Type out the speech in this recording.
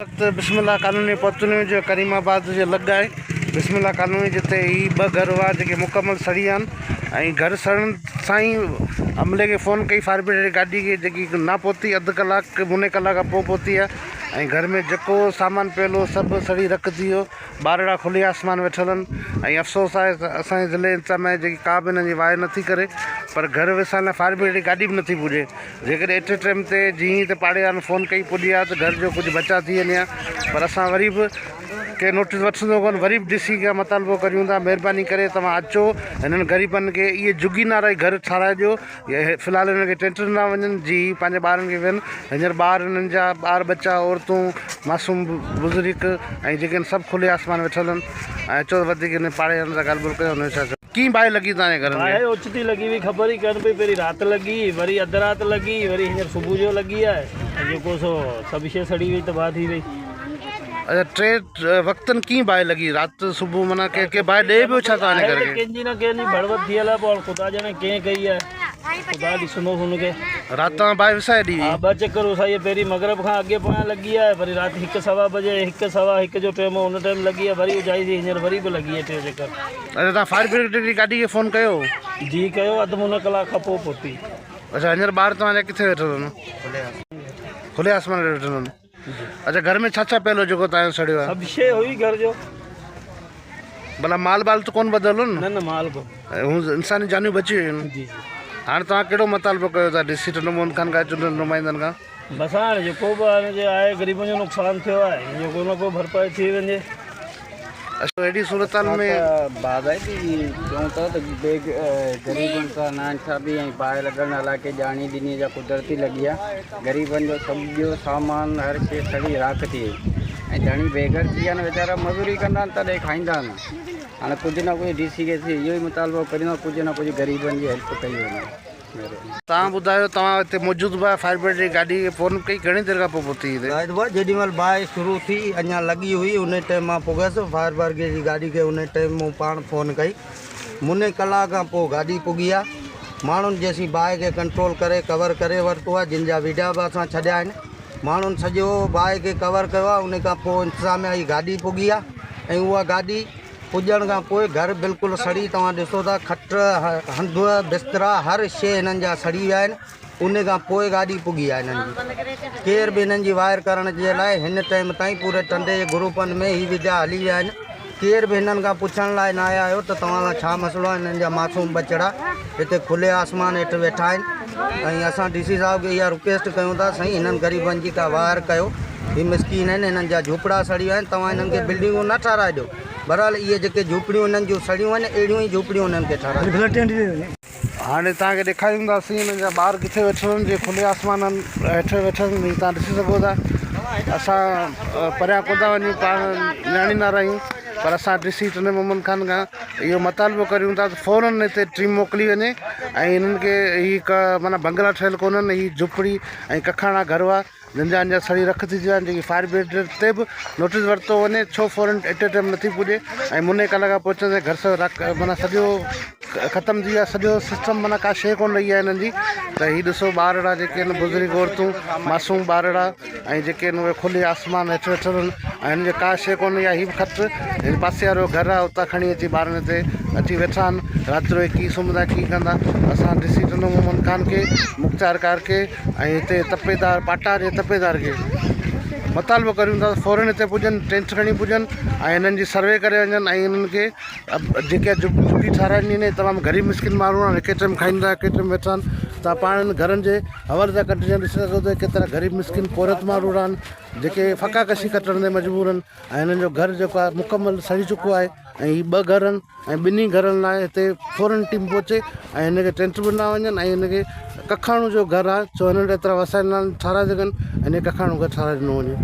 وقت بسم الله ڪالوني پهتنيون جو ڪريم آباد جي لڳ آهي بسم الله ڪالوني جتي هي ٻه گهر هئا جيڪي مڪمل سڙي ويا آهن ۽ گهر سڙڻ سان ئي عملي کي فون ڪئي فائر برگيڊ جي گاڏي کي جيڪي نه پهتي اڌ ڪلاڪ مني ڪلاڪ کان پوء پهتي آهي ۽ گهر ۾ جيڪو سامان پيل هو سڀ سڙي رک ٿي ويو ٻارڙا کلي آسمان ويٺل آهن ۽ افسوس آهي ته اسان جي ضلعي انتظاميا جيڪي ڪا به هنن جي واهه نٿي ڪري پر گهر وسائڻ لاء فائر برگيڊ جي گاڏي به نٿي پڄي. جيڪڏهن ايٽ اي ٽائيم تي جيئن ئي ته پاڙي وارن فون ڪئي پڄي ها ته گهر جو ڪجهه بچاء ٿي وڃي ها پر اسان وري به ڪنهن نوٽيس وٺندو ڪونه وري به ڊي سي کان مطالبو ڪريون ٿا مهرباني ڪري توهان اچو هنن غريبن کي اهي جهڳي نارا گهر ٺاراهي ڏيو في الحال هنن کي ٽينٽ ڏنا وڃن جي هي پنهنجي ٻارن کي ويهن هينئر ٻار هنن جا ٻار ٻچا عورتون معصوم بزرگ ۽ جيڪي آهن سڀ کلي آسمان ويٺل آهن ۽ اچو ته وڌيڪ هن پاڙي وارن سان ڳالهه ٻولهه ڪيون هنن ڇا چيو. ڪيئن باهه لڳي توهان جي گهرن کي؟ باهه اوچتي لڳي هئي خبر ئي ڪانه پئي پهرين رات لڳي وري اڌ رات لڳي وري هينئر صبح جو لڳي آهي ۽ جيڪو سو سڀ شيء سڙي وئي تباهه ٿي وئي. اڇا ٽي وقتن ڪيئن باهه لڳي رات صبح معنيٰ ڪنهن ڪنهن باهه ڏئي پيو ڇا توهان جي گهر کي؟ ڪنهن جي نه ڪنهن جي ڀڙوت ٿيل آهي پوء هاڻ خدا ڄاڻي ڪنهن ڪئي آهي خدا ڏسندو هن کي. رات توهان باهه وسائي ڏي ها هئي؟ ٻه چڪر وسائي آهي پهرين مغرب کان اڳي پويان لڳي آهي وري رات هڪ سوا بجي هڪ سوا هڪ جو ٽيم هو ان ٽيم لڳي آهي وري اجهائي سي هينئر وري به لڳي آهي ٽيون چڪر. اڇا توهان فائر برگيڊ جي گاڏي کي فون ڪيو هو؟ جي ڪيو اڌ منو ڪلاڪ کان پوء پهتي. اڇا هينئر ٻار توهان جا ڪٿي ويٺل آهن؟ کلي آسمان هيٺ ويٺل آهن. اڇا گهر ۾ ڇا ڇا پيل هو جيڪو توهان جو سڙيو آهي؟ سڀ شيء هئي گهر جو. ڀلا مال بال ته ڪونه ٻڌل هو نه؟ نه نه مال ڪونه. هون انساني جانيون بچي ويون آهن. جي جي. هاڻ توهان ڪهڙو مطالبو ڪيو ٿا ڊي سي ٽنڊو محمد خان کان چونڊيل نمائندن کان؟ بس هاڻ جيڪو به هن جي آهي غريبن جو نقصان ٿيو آهي ان جو ڪو نه ڪو ڀرپائي ٿي وڃي. اهڙي صورتحال اسان ۾. ته باضابطي چئون ٿا ته بي غريبن سان ناانصافي ۽ باهه لڳڻ حالانڪه ڄاڻي ڏني جا قدرتي لڳي آ غريبن جو سڄو سامان هر شي سڙي راک ٿي وئي ۽ ڌڻي بيگهر ٿي ويا آهن ويچارا مزوري ڪندا آهن تڏهن کائيندا آهن هاڻي ڪجهه نه ڪجهه ڊي سي کي اهو ئي مطالبو ڪريون ٿا ڪجهه نه ڪجهه غريبن جي هيلپ ڪئي وڃي. توهان ٻڌايو توهان هتي موجود به فائر برگيڊ جي گاڏي کي فون ڪئي گهڻي دير کان پوء پهتي هتي؟ زاهد ڀاء جيڏي مهل باهه شروع ٿي اڃا لڳي هئي انهي ٽيم مان پڳس فائر برگيڊ جي گاڏي کي انهي ٽيم مون پاڻ فون ڪئي مني ڪلاڪ کان پوء گاڏي پڳي آ ماڻهن جيسين باهه کي ڪنٽرول ڪري ڪور ڪري ورتو آ جن جا ويڊيا به اسان ڇڏيا آهن ماڻهن سڄو باهه کي ڪور ڪيو آ انهي کان پوء انتظاميا جي گاڏي پڳي آ ۽ اها گاڏي پڄڻ کان پوء گهر بلڪل سڙي توهان ڏسو ٿا کٽ هنڌ بسترا هر شيء هنن جا سڙي ويا آهن ان کان پوء گاڏي پڳي آهي هنن جي ڪير به هنن جي واهر ڪرڻ جي لاء هن ٽائيم تائين پوري ٽنڊي جي گروپن ۾ هي ويڊيا هلي ويا آهن ڪير به هنن کان پڇڻ لاء نه آيا آهيو ته توهان سان ڇا مسئلو آهي هنن جا معصوم ٻچڙا هتي کلي آسمان هيٺ ويٺا آهن ۽ اسان ڊي سي صاحب کي اها رڪويسٽ ڪيون ٿا سائين هنن غريبن جي ڪا واهر ڪيو هي مسڪين آهن هنن جا جهوپڙا سڙي ويا آهن توهان هنن کي بلڊنگون نه ٺهرائي ڏيو بهرحال اهي جيڪي جهوپڙيون هنن جون سڙيون آهن اهڙيون ئي جهوپڙيون هنن کي ٺهرائي ڏيو. هاڻي توهان کي ڏيکارينداسين هنن جا ٻار ڪٿي ويٺل آهن جي کلي آسمان هيٺ ويٺل آهن هي توهان ڏسي سگهو ٿا اسان پريان ڪونه ٿا وڃون پاڻ نياڻي نارا آهيون پر اسان ڊي سي ٽنڊي محمد خان کان اهو مطالبو ڪريون ٿا ته فورن هتي ٽيم موڪلي وڃي ۽ هنن کي هي معنيٰ بنگلا ٺهيل ڪونهن هي جهوپڙي ۽ ڪکاڻا گهر هئا جن جا اڃا سڙي رک ٿي ويا آهن جيڪي فائر برگيڊ تي به نوٽيس ورتو وڃي ڇو فورن ايٽ اي ٽائيم نٿي پڄي ۽ مني ڪلاڪ کان پهچندي گهر سڄو رک معنيٰ سڄو ختم ٿي ويو آهي سڄو سسٽم معنيٰ ڪا شيء ڪونه رهي آهي هنن جي ته هي ڏسو ٻارڙا جيڪي آهن بزرگ عورتون معصوم ٻارڙا ۽ جيڪي آهن اهي کلي آسمان هيٺ ويٺل آهن ۽ هنن جي ڪا شيء ڪونه رهي آهي هي به کٽ هن پاسي وارو گهر آهي اتان کڻي اچي ٻارن هتي اچي ويٺا آهن رات جو هي ڪيئن سمهندا ڪيئن ڪندا اسان ڊي سي ٽنڊو محمد خان کي مختيار ڪار کي ۽ هتي تپيدار پاٽار جي تپيدار کي مطالبو ڪريون ٿا ته فورن هتي پڄن ٽينٽ کڻي پڄن ۽ هنن جي سروي ڪري وڃن ۽ هنن کي جيڪي جهڳي ٺهرائي ڏني وڃي تمام غريب مسڪين ماڻهو آهن هڪ ٽيم کائين ٿا هڪ ٽيم ويٺا آهن تان پاڻ هن گهرن جي حوالي سان ڪنڊيشن ڏسي سگهو ٿا ڪيترا غريب مسڪين پورهيت ماڻهو آهن جيڪي فقا ڪشي ڪٽڻ تي مجبور آهن ۽ هنن جو گهر جيڪو آهي مڪمل سڙي چڪو آهي ۽ هي ٻه گهر آهن ۽ ٻنهي گهرن لاء هتي فورن ٽيم پهچي ۽ هن کي ٽينٽ به ڏنا وڃن ۽ هن کي ڪکاڻو جو گهر آهي ڇو هنن وٽ ايترا وسائل نه آهن ٺهرائي سگهن هن کي ڪکاڻو گهر ٺهرائي ڏنو وڃي.